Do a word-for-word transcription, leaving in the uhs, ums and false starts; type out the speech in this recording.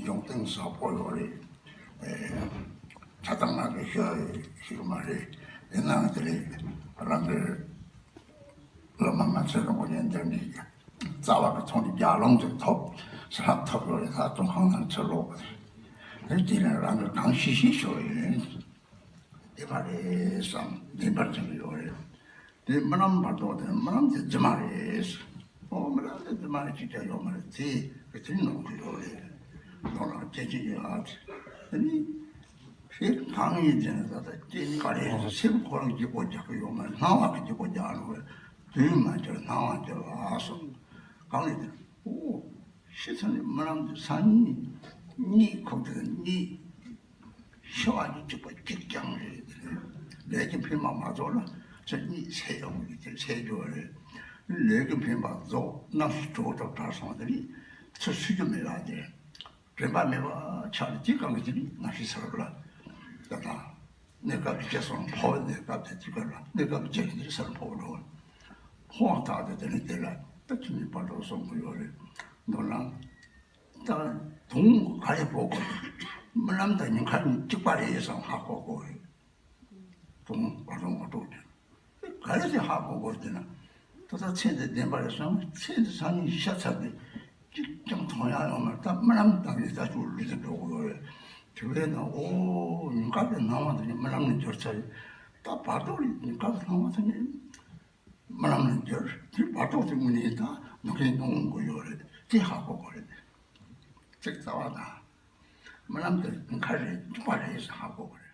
གཞུང་གཏིང་ཟབ་པོ་ཡོད་རེད། ཨེ། ཆ་ཚང་ང་གི་ཤོད་ཤེས་ཀྱི་མ་རེད། ཡིན་ནའང་དེ་རེད། རང་གི་བླ་མ་ང་ཚོའི་རིན་པོ་ཆེ་འདིར་ནས་རྩ་བ་གི་ཚོགས་འདུ་རྒྱལ་ལོངས་ཅིག་ཐོབ་ཟེར་ཐོབ་ཡོད་རེད། ད་ཙོང་ཁང་ནང་ཚུར་ལོག་པ་རེད། དེ་དེ་ནས་རང་གི་གང་ཤེས་ཤེས་ཤོད་ཡིན། དེ་མ་རེད་བསམ་བདེན་པར་བྱེད་ཀྱི་ཡོད་རེད། དེ་རྨི་ལམ་མ་གཏོགས་དེ་རྨི་ལམ་དེ་རྫུན་མ་རེད། ཨོ་རྨི་ལམ་དེ་རྫུན་མ་རེད། ཅིག་ཀྱང་ཡོད་མ་རེད། དེ་གི་དེ་ནོར་གི་ཡོད་རེད། ནོར་ལ་སྐྱེ་ཅིག་ཡོད་ཨ། དེ་ནི་ཤེས་གང་ཡིན་དེ་ནི་ད་ལྟ་སྐྱེ་ནི་ག་རེ་སེམས་ཁོ་རང་གི་སྒོ་རྒྱག་གི་ཡོད་མ་རེད། སྣང་བ་གི་སྒོ་རྒྱག་ནོ་རེད། དུས་མ་འགྱུར་སྣང་བ་འགྱུར་བ་སོགས་གང་ཡིན་དེ་ཨོ། ཤི་ཚར་ནས་རྨི་ལམ་དུ་སང་ཉིན་གཉིད་ཁུག་དེ་གཉིད་ཤི་བ་ནི་གཅིག་པ་གཅིག་རྐྱང་རེད། ལས་ཀྱི་འཕེན་པ་མ་རྫོགས་ན་ཚེ་གཉིད་སད་ཡོང་གི་དེ་སད་རྒྱུ་རེད། ལས་ཀྱི་འཕེན་པ་རྫོགས་རྣམ་ཤེས་གྲོལ་ཐོབ་དྲག་སོང་དེ་ནི་ཚེ་ཚུད་རྒྱུ་མེད་པ་དེ། དྲན་པ་མེད་པ་ཆགས་ནས་གཅིག་གང་གི་དེ་ནི་རྣམ་ཤེས་ས་རུབ་ལ་ད་དང་། གནས་སྐབས་ཀྱི་སྐྱེ་སོང་འཕོ་བའི་གནས་སྐབས་དེ་གཅིག་ག་ལ་གནས་སྐབས་ཀྱི་སྐྱེ་གི་ས་རུ་འཕོ་བ་འགྲོ། འཕོ་བ་དག་དེ་དེ་ནི་དེ་ལ་ད་ཐུན་མིན་བར་དོ་གསུང་གི་ཡོད་རེད། མདོར་ན། ད་དུང་ག་རེ་གོ་དགོས། རྨི་ལམ་དང་ཉིན་མཁར་གཉིས་གཅིག་པ་རེད་བསམ་ཧ་གོ་དགོས་རེད། དུང་བར་དོ་ངོ་སྤྲོད་དེ། ག་རེ་ཟེར་ཧ་གོ་དགོས་དེ་ན། ད་ལྟ་ཚེ་འདི་བདེན་པ་རེད་བསམ། ཚེ་འདི་སང་ཉིན་ཤ་ཚ་དེ་གཅིག་ཀྱང་མཐོང་ཡག་ཡོད་མ་རེད། ད་རྨི་ལམ་དང་ནི་ད་ཅུང་ལུས་དེ་འགྲོ་གི་ཡོད་རེད། དེ་བས་ན་ཨོ་ཉིན་དཀར་གྱི་སྣང་བ་དེ་ནི་རྨི་ལམ་ནས་འགྱུར་ཚར་རེད། ད་བར་དོ་རེད། ཉིན་དཀར་གྱི་སྣང་བ་དེ་ནི། རྨི་ལམ་ལ་འགྱུར། དེ་བར་དོ་དེ་དངོས་གནས་དང་ནམ་མཁའི་སྣང་བ་དགོས་ཡོད་རེད། དེ་ཧ་གོ་དགོས་རེད། ཚིག་རྩ་བ་དང་། རྨི་ལམ་དེ་མཁའ་རེད་འཇུག་པ་རེད་ཟེར་ཧ་གོ་དགོས་